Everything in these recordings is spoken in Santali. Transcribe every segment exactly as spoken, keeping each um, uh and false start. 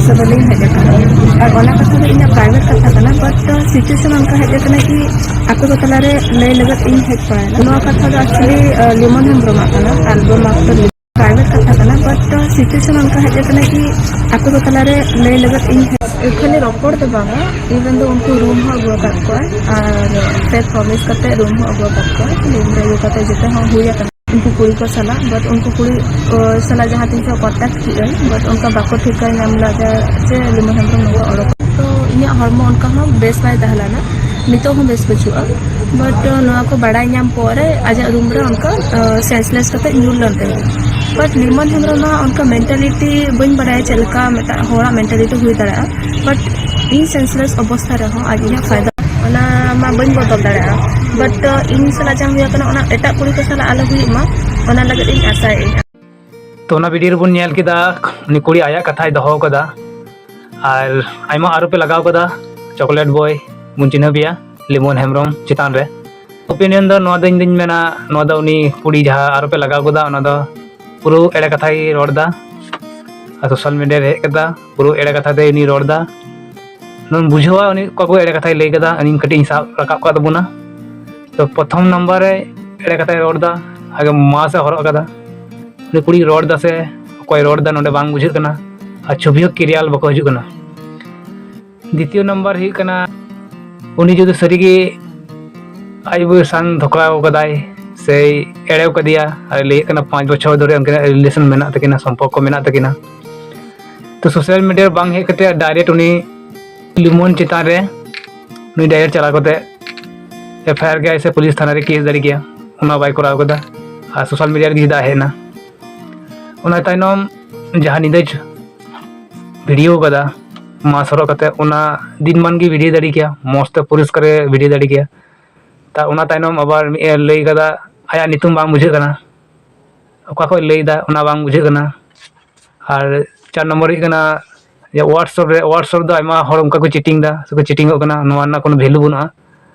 ᱥᱮ ᱵᱟᱹᱞᱤᱧ ᱦᱮᱡ ᱟᱠᱟᱱᱟ᱾ ᱟᱨ ᱚᱱᱟ ᱠᱟᱛᱷᱟ ᱫᱚ ᱤᱧᱟᱹᱜ ᱯᱨᱟᱭᱵᱷᱮᱴ ᱠᱟᱛᱷᱟ ᱠᱟᱱᱟ, ᱵᱟᱴ ᱥᱤᱪᱩᱭᱮᱥᱚᱱ ᱚᱱᱠᱟ ᱦᱮᱡ ᱟᱠᱟᱱᱟ ᱠᱤ ᱟᱠᱚ ᱠᱚ ᱛᱟᱞᱟᱨᱮ ᱞᱟᱹᱭ ᱞᱟᱹᱜᱤᱫ ᱤᱧ ᱦᱮᱡ ᱯᱟᱲᱟᱭᱮᱱᱟ᱾ ᱱᱚᱣᱟ ᱠᱟᱛᱷᱟ ᱫᱚ ᱮᱠᱪᱩᱭᱮᱞᱤ ᱞᱤᱢᱚᱱ ᱦᱮᱢᱵᱨᱚᱢᱟᱜ ᱠᱟᱱᱟ, ᱟᱞᱵᱟᱢ ᱟᱠᱴᱚᱨ ᱯᱨᱟᱭᱵᱷᱮᱴ ᱠᱟᱛᱷᱟ ᱠᱟᱱᱟ, ᱵᱟᱴ ᱥᱤᱪᱩᱭᱮᱥᱚᱱ ᱚᱱᱠᱟ ᱦᱮᱡ ᱟᱠᱟᱱᱟ ᱠᱤ ᱟᱠᱚ ᱠᱚ ᱛᱟᱞᱟᱨᱮ ᱞᱟᱹᱭ ᱞᱟᱹᱜᱤᱫ ᱤᱧ ᱦᱮᱡ, ᱠᱷᱟᱹᱞᱤ ᱨᱚᱯᱚᱲ ᱫᱚ ᱵᱟᱝᱟ, ᱤᱵᱷᱮᱱ ᱫᱚ ᱩᱱᱠᱩ ᱨᱩᱢ ᱦᱚᱸ ᱟᱹᱜᱩ ᱟᱠᱟᱫ ᱠᱚᱣᱟ ᱟᱨ ᱯᱮ ᱯᱨᱚᱢᱤᱥ ᱠᱟᱛᱮ ᱨᱩᱢ ᱦᱚᱸ ᱟᱹᱜᱩ ᱟᱠᱟᱫ ᱠᱚᱣᱟ᱾ ᱨᱩᱢ ᱨᱮ ᱟᱹᱜᱩ ᱠᱟᱛᱮ ᱡᱚᱛᱚ ᱦᱚᱸ ᱦᱩᱭ ᱟᱠᱟᱱᱟ᱾ ᱩᱱᱠᱩ ᱠᱩᱲᱤ ᱠᱚ ᱥᱟᱞᱟᱜ, ᱵᱟᱴ ᱩᱱᱠᱩ ᱠᱩᱲᱤ ᱥᱟᱞᱟᱜ ᱡᱟᱦᱟᱸ ᱛᱤᱱ ᱡᱚᱦᱚᱜ ᱠᱚᱱᱴᱟᱠᱴ ᱠᱮᱜᱼᱟᱹᱧ, ᱵᱟᱴ ᱚᱱᱠᱟ ᱵᱟᱠᱚ ᱴᱷᱤᱠᱟᱹ ᱧᱟᱢ ᱞᱮᱫᱟ ᱡᱮ ᱞᱤᱢᱚᱱ ᱦᱮᱢᱵᱨᱚᱢ ᱱᱚᱝᱠᱟ ᱚᱰᱚᱠ᱾ ᱛᱚ ᱤᱧᱟᱹᱜ ᱦᱚᱲᱢᱚ ᱚᱱᱠᱟ ᱦᱚᱸ ᱵᱮᱥ ᱵᱟᱭ ᱛᱟᱦᱮᱸ ᱞᱮᱱᱟ, ᱱᱤᱛᱚᱜ ᱦᱚᱸ ᱵᱮᱥ ᱵᱟᱹᱪᱩᱜᱼᱟ᱾ ᱵᱟᱴ ᱱᱚᱣᱟ ᱠᱚ ᱵᱟᱲᱟᱭ ᱧᱟᱢ ᱯᱚᱨᱮ ᱟᱡᱟᱜ ᱨᱩᱢ ᱨᱮ ᱚᱱᱠᱟ ᱥᱮᱱᱥᱞᱮᱥ ᱠᱟᱛᱮ ᱧᱩᱨ ᱞᱮᱱ ᱛᱟᱦᱮᱸᱫ᱾ ᱵᱟᱴ ᱞᱤᱢᱚᱱ ᱦᱮᱢᱵᱨᱚᱢ ᱢᱟ ᱚᱱᱠᱟ ᱢᱮᱱᱴᱟᱞᱤᱴᱤ ᱵᱟᱹᱧ ᱵᱟᱲᱟᱭᱟ ᱪᱮᱫ ᱞᱮᱠᱟ ᱢᱤᱫᱴᱟᱝ ᱦᱚᱲᱟᱜ ᱢᱮᱱᱴᱟᱞᱤᱴᱤ ᱦᱩᱭ ᱫᱟᱲᱮᱭᱟᱜᱼᱟ, ᱵᱟᱴ ᱤᱧ ᱥᱮᱱᱥᱞᱮᱥ ᱚᱵᱚᱥᱛᱷᱟ ᱨᱮᱦᱚᱸ ᱟᱡ ᱤᱧᱟᱹᱜ ᱯᱷᱟᱭᱫᱟ ᱚᱱᱟ ᱢᱟ ᱵᱟᱹᱧ ᱵᱚᱫᱚᱞ ᱫᱟᱲᱮᱭᱟᱜᱼᱟ᱾ ᱵᱟᱴ ᱤᱧ ᱥᱟᱞᱟᱜ ᱡᱟᱦᱟᱸ ᱦᱩᱭ ᱟᱠᱟᱱᱟ ᱚᱱᱟ ᱮᱴᱟᱜ ᱠᱩᱲᱤ ᱠᱚ ᱥᱟᱞᱟᱜ ᱟᱞᱚ ᱦᱩᱭᱩᱜ ᱢᱟ, ᱚᱱᱟ ᱞᱟᱹᱜᱤᱫ ᱤᱧ ᱟᱥᱟᱭᱮᱫᱼᱟ᱾ ᱛᱚ ᱚᱱᱟ ᱵᱷᱤᱰᱤᱭᱳ ᱨᱮᱵᱚᱱ ᱧᱮᱞ ᱠᱮᱫᱟ ᱩᱱᱤ ᱠᱩᱲᱤ ᱟᱭᱟᱜ ᱠᱟᱛᱷᱟᱭ ᱫᱚᱦᱚ ᱠᱟᱫᱟ᱾ ᱟᱨ ᱟᱭᱢᱟ ᱟᱨᱚᱯᱮ ᱞᱟᱜᱟᱣ ᱠᱟᱫᱟ ᱪᱚᱠᱞᱮᱴ ᱵᱚᱭ, ᱵᱚᱱ ᱪᱤᱱᱦᱟᱹᱯ ᱮᱭᱟ ᱞᱤᱢᱚᱱ ᱦᱮᱢᱵᱨᱚᱢ ᱪᱮᱛᱟᱱ ᱨᱮ᱾ ᱚᱯᱤᱱᱤᱭᱚᱱ ᱫᱚ ᱱᱚᱣᱟ ᱫᱚ ᱤᱧ ᱫᱚᱧ ᱢᱮᱱᱟ, ᱱᱚᱣᱟ ᱫᱚ ᱩᱱᱤ ᱠᱩᱲᱤ ᱡᱟᱦᱟᱸ ᱟᱨᱚᱯᱮ ᱞᱟᱜᱟᱣ ᱠᱟᱫᱟ, ᱚᱱᱟ ᱫᱚ ᱯᱩᱨᱟᱹ ᱮᱲᱮ ᱠᱟᱛᱷᱟᱭ ᱨᱚᱲ ᱮᱫᱟ᱾ ᱟᱨ ᱥᱳᱥᱟᱞ ᱢᱤᱰᱤᱭᱟ ᱨᱮ ᱦᱮᱡ ᱠᱟᱫᱟ, ᱯᱩᱨᱟᱹ ᱮᱲᱮ ᱠᱟᱛᱷᱟ ᱛᱮ ᱩᱱᱤ ᱨᱚᱲ ᱮᱫᱟ᱾ ᱱᱚᱣᱟᱧ ᱵᱩᱡᱷᱟᱹᱣᱟ ᱩᱱᱤ ᱚᱠᱟ ᱠᱚ ᱮᱲᱮ ᱠᱟᱛᱷᱟᱭ ᱞᱟᱹᱭ ᱠᱟᱫᱟ, ᱤᱧ ᱠᱟᱹᱴᱤᱡ ᱤᱧ ᱥᱟᱵ ᱨᱟᱠᱟᱵ ᱠᱟᱜ ᱛᱟᱵᱚᱱᱟ᱾ ᱛᱚ ᱯᱨᱚᱛᱷᱚᱢ ᱱᱟᱢᱵᱟᱨ ᱨᱮ ᱮᱲᱮ ᱠᱟᱛᱷᱟᱭ ᱨᱚᱲ ᱮᱫᱟ, ᱟᱜᱮ ᱢᱟᱥᱠ ᱮ ᱦᱚᱨᱚᱜ ᱠᱟᱫᱟ᱾ ᱩᱱᱤ ᱠᱩᱲᱤᱭ ᱨᱚᱲ ᱮᱫᱟ ᱥᱮ ᱚᱠᱚᱭ ᱨᱚᱲ ᱮᱫᱟ ᱱᱚᱰᱮ ᱵᱟᱝ ᱵᱩᱡᱷᱟᱹᱜ ᱠᱟᱱᱟ, ᱟᱨ ᱪᱷᱚᱵᱤ ᱦᱚᱸ ᱠᱞᱤᱭᱟᱨ ᱵᱟᱠᱚ ᱦᱤᱡᱩᱜ ᱠᱟᱱᱟ᱾ ᱫᱤᱛᱤᱭᱚ ᱱᱟᱢᱵᱟᱨ ᱦᱩᱭᱩᱜ ᱠᱟᱱᱟ, ᱩᱱᱤ ᱡᱩᱫᱤ ᱥᱟᱹᱨᱤᱜᱮ ᱟᱡ ᱵᱟᱹᱦᱩ ᱥᱟᱝ ᱫᱷᱳᱠᱟ ᱠᱟᱫᱟᱭ ᱥᱮᱭ ᱮᱲᱮ ᱠᱟᱫᱮᱭᱟ ᱟᱨ ᱞᱟᱹᱭᱮᱫ ᱠᱟᱱᱟ ᱯᱟᱸᱪ ᱵᱚᱪᱷᱚᱨ ᱫᱷᱚᱨᱮ ᱩᱱᱠᱤᱱᱟᱜ ᱨᱤᱞᱮᱥᱚᱱ ᱢᱮᱱᱟᱜ ᱛᱟᱹᱠᱤᱱᱟ, ᱥᱚᱢᱯᱚᱨᱠᱚ ᱢᱮᱱᱟᱜ ᱛᱟᱹᱠᱤᱱᱟ, ᱛᱚ ᱥᱳᱥᱟᱞ ᱢᱤᱰᱤᱭᱟ ᱨᱮ ᱵᱟᱝ ᱦᱮᱡ ᱠᱟᱛᱮ ᱰᱟᱭᱨᱮᱠᱴ ᱩᱱᱤ ᱞᱤᱢᱚᱱ ᱪᱮᱛᱟᱱ ᱨᱮ ᱩᱱᱤ ᱰᱟᱭᱨᱮᱠᱴ ᱪᱟᱞᱟᱣ ᱠᱟᱛᱮ ᱮᱯᱷ ᱟᱭ ᱟᱨ ᱜᱮᱭᱟᱭ ᱥᱮ ᱯᱩᱞᱤᱥ ᱛᱷᱟᱱᱟ ᱨᱮ ᱠᱮᱥ ᱫᱟᱲᱮ ᱠᱮᱭᱟ, ᱚᱱᱟ ᱵᱟᱭ ᱠᱚᱨᱟᱣ ᱠᱟᱫᱟ᱾ ᱟᱨ ᱥᱳᱥᱟᱞ ᱢᱤᱰᱤᱭᱟ ᱨᱮᱜᱮ ᱪᱮᱫᱟᱜ ᱦᱮᱡ ᱮᱱᱟ? ᱚᱱᱟ ᱛᱟᱭᱱᱚᱢ ᱡᱟᱦᱟᱸ ᱧᱤᱫᱟᱹ ᱵᱷᱤᱰᱤᱭᱳ ᱠᱟᱫᱟ ᱢᱟᱥᱠ ᱦᱚᱨᱚᱜ ᱠᱟᱛᱮ, ᱚᱱᱟ ᱫᱤᱱ ᱢᱟᱱ ᱜᱮ ᱵᱷᱤᱰᱤᱭᱳ ᱫᱟᱲᱮ ᱠᱮᱭᱟ, ᱢᱚᱸᱡᱽ ᱛᱮ ᱯᱚᱨᱤᱥᱠᱟᱨ ᱮ ᱵᱷᱤᱰᱤᱭᱳ ᱫᱟᱲᱮ ᱠᱮᱭᱟ᱾ ᱛᱟ ᱚᱱᱟ ᱛᱟᱭᱱᱚᱢ ᱟᱵᱟᱨ ᱢᱤᱫ ᱮ ᱞᱟᱹᱭ ᱠᱟᱫᱟ, ᱟᱭᱟᱜ ᱧᱩᱛᱩᱢ ᱵᱟᱝ ᱵᱩᱡᱷᱟᱹᱜ ᱠᱟᱱᱟ, ᱚᱠᱟ ᱠᱷᱚᱡ ᱞᱟᱹᱭ ᱫᱟ ᱚᱱᱟ ᱵᱟᱝ ᱵᱩᱡᱷᱟᱹᱜ ᱠᱟᱱᱟ᱾ ᱟᱨ ᱪᱟᱨ ᱱᱚᱢᱵᱚᱨ ᱦᱩᱭᱩᱜ ᱠᱟᱱᱟ ᱡᱮ WhatsApp ᱨᱮ, WhatsApp ᱫᱚ ᱟᱭᱢᱟ ᱦᱚᱲ ᱚᱱᱠᱟ ᱠᱚ ᱪᱤᱴᱤᱝ ᱫᱟ ᱥᱮᱠᱚ ᱪᱤᱴᱤᱝᱚᱜ ᱠᱟᱱᱟ, ᱱᱚᱣᱟ ᱨᱮᱱᱟᱜ ᱠᱳᱱᱳ ᱵᱷᱮᱞᱩ ᱵᱟᱹᱱᱩᱜᱼᱟ᱾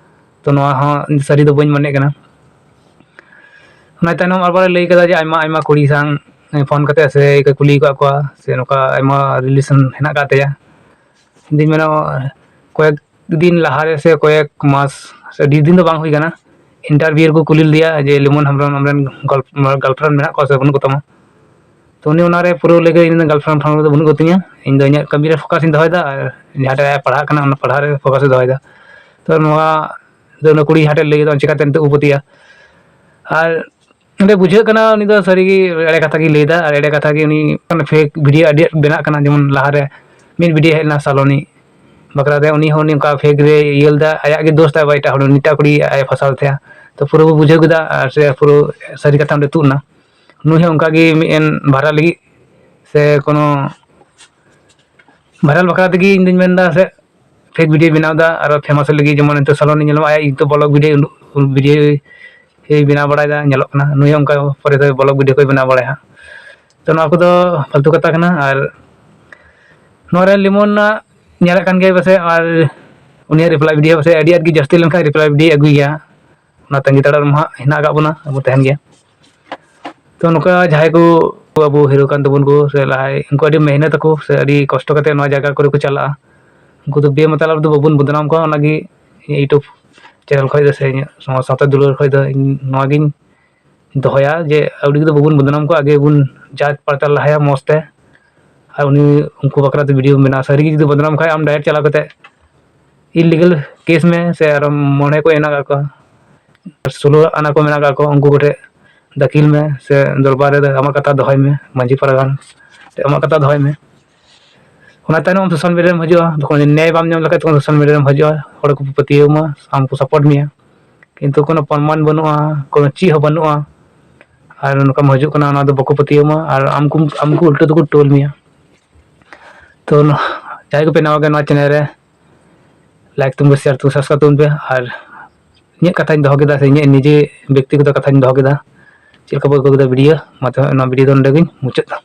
ᱛᱚ ᱱᱚᱣᱟ ᱦᱚᱸ ᱥᱟᱹᱨᱤ ᱫᱚ ᱵᱟᱹᱧ ᱢᱚᱱᱮᱜ ᱠᱟᱱᱟ᱾ ᱚᱱᱟ ᱛᱟᱭᱱᱚᱢ ᱟᱵᱟᱨ ᱞᱟᱹᱭ ᱠᱟᱫᱟ ᱡᱮ ᱟᱭᱢᱟ ᱟᱭᱢᱟ ᱠᱩᱲᱤ ᱥᱟᱝ ᱯᱷᱳᱱ ᱠᱟᱛᱮ ᱥᱮ ᱠᱩᱞᱤ ᱟᱠᱟᱫ ᱠᱚᱣᱟ, ᱥᱮ ᱱᱚᱝᱠᱟ ᱟᱭᱢᱟ ᱨᱤᱞᱮᱥᱚᱱ ᱦᱮᱱᱟᱜ ᱟᱠᱟᱫ ᱛᱟᱭᱟ᱾ ᱤᱧ ᱫᱩᱧ ᱢᱮᱱᱟ, ᱠᱚᱭᱮᱠ ᱫᱤᱱ ᱞᱟᱦᱟᱨᱮ ᱥᱮ ᱠᱚᱭᱮᱠ ᱢᱟᱥ, ᱥᱮ ᱟᱹᱰᱤ ᱫᱤᱱ ᱫᱚ ᱵᱟᱝ ᱦᱩᱭ ᱠᱟᱱᱟ, ᱤᱱᱴᱟᱨᱵᱷᱤᱭᱩ ᱨᱮᱠᱚ ᱠᱩᱞᱤ ᱞᱮᱫᱮᱭᱟ ᱡᱮ, ᱞᱤᱢᱚᱱ ᱦᱮᱢᱵᱨᱚᱢ, ᱟᱢᱨᱮᱱ ᱜᱟᱨᱞ-, ᱜᱟᱨᱞᱯᱷᱨᱮᱱᱰ ᱢᱮᱱᱟᱜ ᱠᱚᱣᱟ ᱥᱮ ᱵᱟᱹᱱᱩᱜ ᱠᱚᱛᱟᱢᱟ? ᱛᱚ ᱩᱱᱤ ᱚᱱᱟᱨᱮ ᱯᱩᱨᱟᱹ ᱞᱟᱹᱭ ᱠᱮᱫᱟ, "ᱤᱧ ᱫᱚ ᱜᱟᱨᱞᱯᱷᱨᱮᱱᱰ ᱯᱷᱨᱮᱱᱰ ᱫᱚ ᱵᱟᱹᱱᱩᱜ ᱠᱚᱛᱤᱧᱟ, ᱤᱧ ᱫᱚ ᱤᱧᱟᱹᱜ ᱠᱟᱹᱢᱤ ᱨᱮ ᱯᱷᱳᱠᱟᱥ ᱤᱧ ᱫᱚᱦᱚᱭᱮᱫᱟ, ᱟᱨ ᱡᱟᱦᱟᱸᱴᱟᱜ ᱮ ᱯᱟᱲᱦᱟᱜ ᱠᱟᱱᱟ, ᱚᱱᱟ ᱯᱟᱲᱦᱟᱜ ᱨᱮ ᱯᱷᱳᱠᱟᱥ ᱮ ᱫᱚᱦᱚᱭᱮᱫᱟ᱾" ᱛᱚ ᱱᱚᱣᱟ ᱫᱚ ᱩᱱᱤ ᱠᱩᱲᱤ ᱡᱟᱦᱟᱸᱴᱟᱜ ᱞᱟᱹᱭ ᱠᱮᱫᱟ, ᱪᱤᱠᱟᱹᱛᱮ ᱱᱤᱛᱚᱜ ᱠᱚ ᱯᱟᱹᱛᱭᱟᱹᱜᱼᱟ? ᱟᱨ ᱚᱸᱰᱮ ᱵᱩᱡᱷᱟᱹᱜ ᱠᱟᱱᱟ, ᱩᱱᱤ ᱫᱚ ᱥᱟᱹᱨᱤᱜᱮ ᱮᱲᱮ ᱠᱟᱛᱷᱟ ᱜᱮᱭ ᱞᱟᱹᱭᱫᱟ, ᱟᱨ ᱮᱲᱮ ᱠᱟᱛᱷᱟ ᱜᱮ ᱩᱱᱤ ᱯᱷᱮᱠ ᱵᱷᱤᱰᱤᱭᱳ ᱟᱹᱰᱤ ᱟᱸᱴ ᱵᱮᱱᱟᱜ ᱠᱟᱱᱟ᱾ ᱡᱮᱢᱚᱱ ᱞᱟᱦᱟᱨᱮ ᱢᱤᱫ ᱵᱷᱤᱰᱤᱭᱳ ᱦᱮᱡ ᱞᱮᱱᱟ ᱥᱟᱞᱚᱱᱤ ᱵᱟᱠᱷᱨᱟ ᱛᱮ, ᱩᱱᱤ ᱦᱚᱸ ᱩᱱᱤ ᱚᱱᱠᱟ ᱯᱷᱮᱠ ᱨᱮ ᱤᱭᱟᱹ ᱞᱮᱫᱟ, ᱟᱭᱟᱜ ᱜᱮ ᱫᱳᱥ ᱛᱟᱭ, ᱮᱴᱟᱜ ᱦᱚᱲ, ᱩᱱᱤᱴᱟᱜ ᱠᱩᱲᱤ ᱟᱡ ᱮ ᱯᱷᱟᱥᱟᱣ ᱛᱟᱭᱟ᱾ ᱛᱚ ᱯᱩᱨᱟᱹ ᱵᱚ ᱵᱩᱡᱷᱟᱹᱣ ᱠᱮᱫᱟ, ᱟᱨ ᱥᱮ ᱯᱩᱨᱟᱹ ᱥᱟᱹᱨᱤ ᱠᱟᱛᱷᱟ ᱚᱸᱰᱮ ᱛᱩᱫ ᱮᱱᱟ᱾ ᱱᱩᱭ ᱦᱚᱸ ᱚᱱᱠᱟ ᱜᱮ ᱢᱤᱫᱴᱮᱱ ᱵᱷᱟᱭᱨᱟᱞ ᱞᱟᱹᱜᱤᱫ ᱥᱮ ᱠᱳᱱᱳ ᱵᱷᱟᱭᱨᱟᱞ ᱵᱟᱠᱷᱨᱟ ᱛᱮᱜᱮ ᱤᱧ ᱫᱩᱧ ᱢᱮᱱᱫᱟ ᱥᱮ ᱯᱷᱮᱠ ᱵᱷᱤᱰᱤᱭᱳ ᱵᱮᱱᱟᱣ ᱮᱫᱟ, ᱟᱨᱚ ᱯᱷᱮᱢᱟᱥᱚᱜ ᱞᱟᱹᱜᱤᱫ᱾ ᱡᱮᱢᱚᱱ ᱱᱤᱛᱚᱜ ᱥᱟᱞᱚᱱᱤ ᱧᱮᱞᱚᱜᱼᱟ, ᱟᱭᱟᱜ ᱤᱭᱩᱴᱩᱵᱽ ᱵᱞᱚᱜ ᱵᱷᱤᱰᱤᱭᱳ ᱩᱰᱩᱠ, ᱵᱷᱤᱰᱤᱭᱳ ᱵᱮᱱᱟᱣ ᱵᱟᱲᱟᱭᱮᱫᱟ, ᱧᱮᱞᱚᱜ ᱠᱟᱱᱟ᱾ ᱱᱩᱭ ᱦᱚᱸ ᱚᱱᱠᱟ ᱯᱚᱨᱮ ᱫᱚ ᱵᱞᱚᱜ ᱵᱷᱤᱰᱤᱭᱳ ᱠᱚᱭ ᱵᱮᱱᱟᱣ ᱵᱟᱲᱟᱭᱟ ᱦᱟᱸᱜ᱾ ᱛᱚ ᱱᱚᱣᱟ ᱠᱚᱫᱚ ᱯᱷᱟᱞᱛᱩ ᱠᱟᱛᱷᱟ ᱠᱟᱱᱟ᱾ ᱟᱨ ᱱᱚᱣᱟ ᱨᱮ ᱞᱤᱢᱚᱱᱟᱜ ᱧᱮᱞᱮᱫ ᱠᱟᱱ ᱜᱮᱭᱟ ᱯᱟᱥᱮᱡ, ᱟᱨ ᱩᱱᱤᱭᱟᱜ ᱨᱤᱯᱞᱟᱭ ᱵᱷᱤᱰᱤᱭᱳ ᱯᱟᱥᱮᱡ ᱟᱹᱰᱤ ᱟᱸᱴ ᱜᱮ ᱡᱟᱹᱥᱛᱤ ᱞᱮᱱᱠᱷᱟᱱ ᱨᱤᱯᱞᱟᱭ ᱵᱷᱤᱰᱤᱭᱳ ᱟᱹᱜᱩᱭ ᱜᱮᱭᱟ᱾ ᱚᱱᱟ ᱛᱟᱺᱜᱤ ᱛᱟᱲᱟᱜ ᱨᱮᱢᱟ ᱦᱟᱸᱜ ᱦᱮᱱᱟᱜ ᱟᱠᱟᱫ ᱵᱚᱱᱟ, ᱟᱵᱚ ᱛᱟᱦᱮᱱ ᱜᱮᱭᱟ᱾ ᱛᱚ ᱱᱚᱝᱠᱟ ᱡᱟᱦᱟᱸᱭ ᱠᱚ ᱟᱵᱚ ᱦᱤᱨᱳ ᱠᱟᱱ ᱛᱟᱵᱚᱱ ᱠᱚ ᱥᱮ ᱞᱟᱦᱟᱭ, ᱩᱱᱠᱩ ᱟᱹᱰᱤ ᱢᱮᱦᱱᱚᱛ ᱟᱠᱚ ᱥᱮ ᱟᱹᱰᱤ ᱠᱚᱥᱴᱚ ᱠᱟᱛᱮ ᱱᱚᱣᱟ ᱡᱟᱭᱜᱟ ᱠᱚᱨᱮ ᱠᱚ ᱪᱟᱞᱟᱜᱼᱟ᱾ ᱩᱱᱠᱩ ᱫᱚ ᱵᱮᱢᱚᱛᱞᱚᱵ ᱫᱚ ᱵᱟᱵᱚᱱ ᱵᱚᱫᱱᱟᱢ ᱠᱚᱣᱟ, ᱚᱱᱟᱜᱮ ᱤᱧᱟᱹᱜ ᱤᱭᱩᱴᱩᱵᱽ ᱪᱮᱱᱮᱞ ᱠᱷᱚᱱ ᱫᱚ ᱥᱮ ᱤᱧᱟᱹᱜ ᱥᱟᱶᱛᱟ ᱫᱩᱞᱟᱹᱲ ᱠᱷᱚᱱ ᱫᱚ ᱤᱧ ᱱᱚᱣᱟᱜᱤᱧ ᱫᱚᱦᱚᱭᱟ ᱡᱮ ᱟᱹᱣᱲᱤ ᱠᱚᱫᱚ ᱵᱟᱵᱚᱱ ᱵᱚᱫᱱᱟᱢ ᱠᱚᱣᱟ, ᱟᱜᱮ ᱵᱚᱱ ᱡᱟᱸᱪ ᱯᱟᱲᱛᱟᱞ ᱞᱟᱦᱟᱭᱟ ᱢᱚᱡᱽ ᱛᱮ᱾ ᱟᱨ ᱩᱱᱤ, ᱩᱱᱠᱩ ᱵᱟᱠᱷᱨᱟ ᱛᱮ ᱵᱷᱤᱰᱤᱭᱳ ᱵᱮᱱᱟᱣ, ᱥᱟᱹᱨᱤ ᱜᱮ ᱡᱩᱫᱤ ᱵᱚᱫᱱᱟᱢ ᱠᱷᱟᱡ, ᱟᱢ ᱰᱟᱭᱨᱮᱠᱴ ᱪᱟᱞᱟᱣ ᱠᱟᱛᱮ ᱤᱞᱤᱜᱟᱞ ᱠᱮᱥ ᱢᱮ, ᱥᱮ ᱟᱨᱚ ᱢᱚᱬᱮ ᱠᱚ ᱦᱮᱱᱟᱜ ᱠᱟᱜ ᱠᱚᱣᱟ, ᱥᱳᱞᱳ ᱟᱱᱟ ᱠᱚ ᱢᱮᱱᱟᱜ ᱠᱟᱜ ᱠᱚᱣᱟ, ᱩᱱᱠᱩ ᱠᱚᱴᱷᱮᱱ ᱫᱟᱹᱠᱷᱤᱞ ᱢᱮ, ᱥᱮ ᱫᱚᱨᱵᱟᱨ ᱨᱮ ᱟᱢᱟᱜ ᱠᱟᱛᱷᱟ ᱫᱚᱦᱚᱭ ᱢᱮ, ᱢᱟᱹᱡᱷᱤ ᱯᱟᱨᱜᱟᱱᱟ ᱴᱷᱮᱱ ᱟᱢᱟᱜ ᱠᱟᱛᱷᱟ ᱫᱚᱦᱚᱭ ᱢᱮ᱾ ᱚᱱᱟ ᱛᱟᱭᱱᱚᱢ ᱥᱳᱥᱟᱞ ᱢᱤᱰᱤᱭᱟ ᱨᱮᱢ ᱦᱤᱡᱩᱜᱼᱟ, ᱡᱚᱠᱷᱚᱱ ᱱᱮᱭ ᱵᱟᱢ ᱧᱟᱢ ᱞᱮᱠᱷᱟᱡ, ᱛᱚᱠᱷᱚᱱ ᱥᱳᱥᱟᱞ ᱢᱤᱰᱤᱭᱟ ᱨᱮᱢ ᱦᱤᱡᱩᱜᱼᱟ, ᱦᱚᱲ ᱠᱚ ᱯᱟᱹᱛᱭᱟᱹᱣ ᱟᱢᱟ, ᱟᱢ ᱠᱚ ᱥᱟᱯᱳᱨᱴ ᱢᱮᱭᱟ᱾ ᱠᱤᱱᱛᱩ ᱠᱳᱱᱳ ᱯᱨᱚᱢᱟᱱ ᱵᱟᱹᱱᱩᱜᱼᱟ, ᱠᱳᱱᱳ ᱪᱮᱫ ᱦᱚᱸ ᱵᱟᱹᱱᱩᱜᱼᱟ, ᱟᱨ ᱱᱚᱝᱠᱟᱢ ᱦᱤᱡᱩᱜ ᱠᱟᱱᱟ, ᱚᱱᱟ ᱫᱚ ᱵᱟᱠᱚ ᱯᱟᱹᱛᱭᱟᱹᱣ ᱟᱢᱟ, ᱟᱨ ᱟᱢ ᱠᱚ, ᱟᱢ ᱠᱚ ᱩᱞᱴᱟᱹ ᱛᱮᱠᱚ ᱴᱨᱳᱞ ᱢᱮᱭᱟ᱾ ᱛᱚ ᱱᱚ-, ᱡᱟᱦᱟᱸᱭ ᱠᱚᱯᱮ ᱱᱟᱣᱟ ᱜᱮᱭᱟ ᱱᱚᱣᱟ ᱪᱮᱱᱮᱞ ᱨᱮ, ᱞᱟᱭᱤᱠ ᱛᱟᱵᱚᱱ ᱯᱮ, ᱥᱮᱭᱟᱨ ᱛᱟᱵᱚᱱ, ᱥᱟᱵᱥᱠᱨᱟᱭᱤᱵ ᱛᱟᱵᱚᱱ ᱯᱮ᱾ ᱟᱨ ᱤᱧᱟᱹᱜ ᱠᱟᱛᱷᱟᱧ ᱫᱚᱦᱚ ᱠᱮᱫᱟ, ᱥᱮ ᱤᱧᱟᱹᱜ ᱱᱤᱡᱮ ᱵᱮᱠᱛᱤᱜᱚᱛᱚ ᱠᱟᱛᱷᱟᱧ ᱫᱚᱦᱚ ᱠᱮᱫᱟ, ᱪᱮᱫ ᱞᱮᱠᱟ ᱯᱮ ᱟᱹᱭᱠᱟᱹᱣ ᱠᱮᱫᱟ ᱵᱷᱤᱰᱤᱭᱳ? ᱢᱟ ᱛᱚᱵᱮ ᱱᱚᱣᱟ ᱵᱷᱤᱰᱤᱭᱳ ᱫᱚ ᱱᱚᱸᱰᱮ ᱜᱤᱧ ᱢᱩᱪᱟᱹᱫ ᱫᱟ᱾